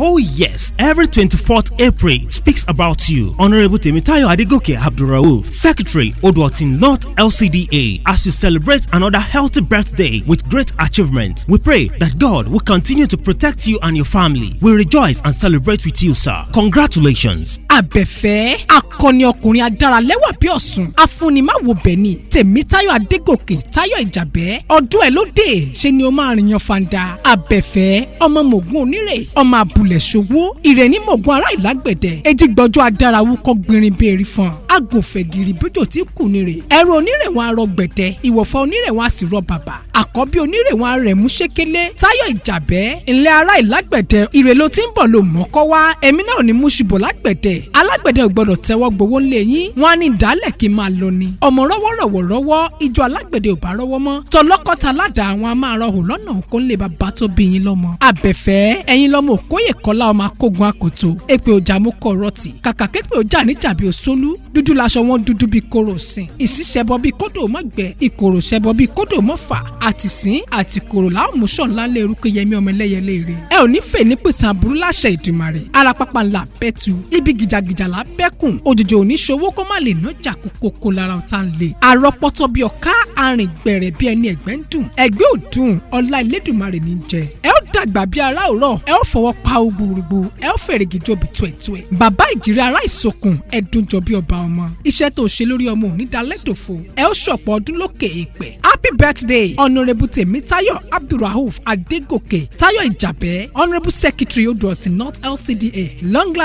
Oh yes, every 24th April speaks about you. Honorable Temitayo Adegoke Abdulrauf, Secretary, Odo-Otin North LCDA, as you celebrate another healthy birthday with great achievement. We pray that God will continue to protect you and your family. We rejoice and celebrate with you, sir. Congratulations. Àbẹ̀fẹ́ akọni ọkùnrin adáralẹ́wà bí ọ̀sùn afúnimáwo bẹ̀ni Tèmítáyọ̀ Adégòkè Táyọ̀ Ìjàbẹ́ ọdún ẹ̀ ló dé ṣe ni ó máa rìnyàn fanda. Àbẹ̀fẹ́ ọmọ mògùn onírè ọmọ abúlẹ̀ ṣòwò ìrẹ̀ní mògùn ará ìlágbẹ̀dẹ ejigbọ́jọ́ adárawú kọ́ gbìnrín bẹ́ẹ̀rì fún agùnfẹ̀gìrì bójò tí kù nírè ẹ̀rọ onírè wọn arọ gbẹ̀dẹ ìwọ̀fà onírè wọn a sì rọ bàbà àkọ́bí onírè wọn arẹ̀ mú ṣékélé. Táyọ̀ Ìjàbẹ́ ńlẹ̀ ará ìlágbẹ̀dẹ ìrè ló ti ń bọ̀ ló mọ́kọ́ wá èmi náà ò ní mú ṣubọ̀ lágbẹ̀dẹ alágbẹ̀dẹ ò gbọ́dọ̀ tẹ́wọ́ gbowó ńlẹ̀ yín wọn á ní ìdálẹ̀ kí n máa lọ ni ọmọ rọ́wọ́rọ̀wọ̀ rọ́wọ́ ijó alágbẹ̀dẹ ò bá rọ́wọ́ mọ́ tọlọ́kọ́ta ládàá àwọn a máa rọhùn lọ́nà òkó ńlẹ̀ bàbá tó bí yín lọ́mọ. Àbẹ̀fẹ́ ẹ̀yin lọ́mọ òkóyè kọ́lá ọmọ akógun àkòtò èpè òjà mú kọ́ rọ́ọ̀tì kàkà képè òjà níjàbí òṣòlú dúdú laṣọ wọn dúdú bíi kóró sìn ìsísẹ́bọ bíi kódò mọ́ gbẹ ìkòrò ṣẹbọ bíi kódò mọ́ fà àtìsín àtìkòrò làwọn mú sọ̀ ńlá lé erúkú yẹmí ọmọ ẹlẹ́yẹlé rè ẹ ò ní fè ní pèsè àbúrú láṣẹ Ìdùmarè ara pápá ńlá bẹ́tu ibi gìjàgìjà là bẹ́kùn òjòjò ò ní ṣòwò kó má lè nájà kókókó lára ọ̀tá ń lè àrọ́pọ̀tọ̀ bíi ọ̀ká arìn gbẹ̀rẹ̀ bí ẹni ẹ̀gbẹ́ ń dùn ẹ̀gbẹ́ ò dùn ọlá Elédùmarè ní jẹ ẹ ó dàgbà bí ara òrọ̀ ẹ ó fọwọ́ pa gbùrùgbù ẹ ó fèrègì jobi tuẹ̀tuẹ̀ bàbá ìjìrì ará ìsokùn ẹ̀dùn jọ bí ọba ọmọ iṣẹ́ tó ṣe lórí ọmọ òní dalẹ́dòfo ẹ ó ṣọ̀pọ̀ ọdún lókè èèpẹ̀. Happy birthday, Honourable Tèmítáyọ̀ Abdulrauf Adégòkè Táyọ̀ Ìjàbẹ́, Honourable Secretary, Odò-Ọ̀tìn North LCDA. Long life.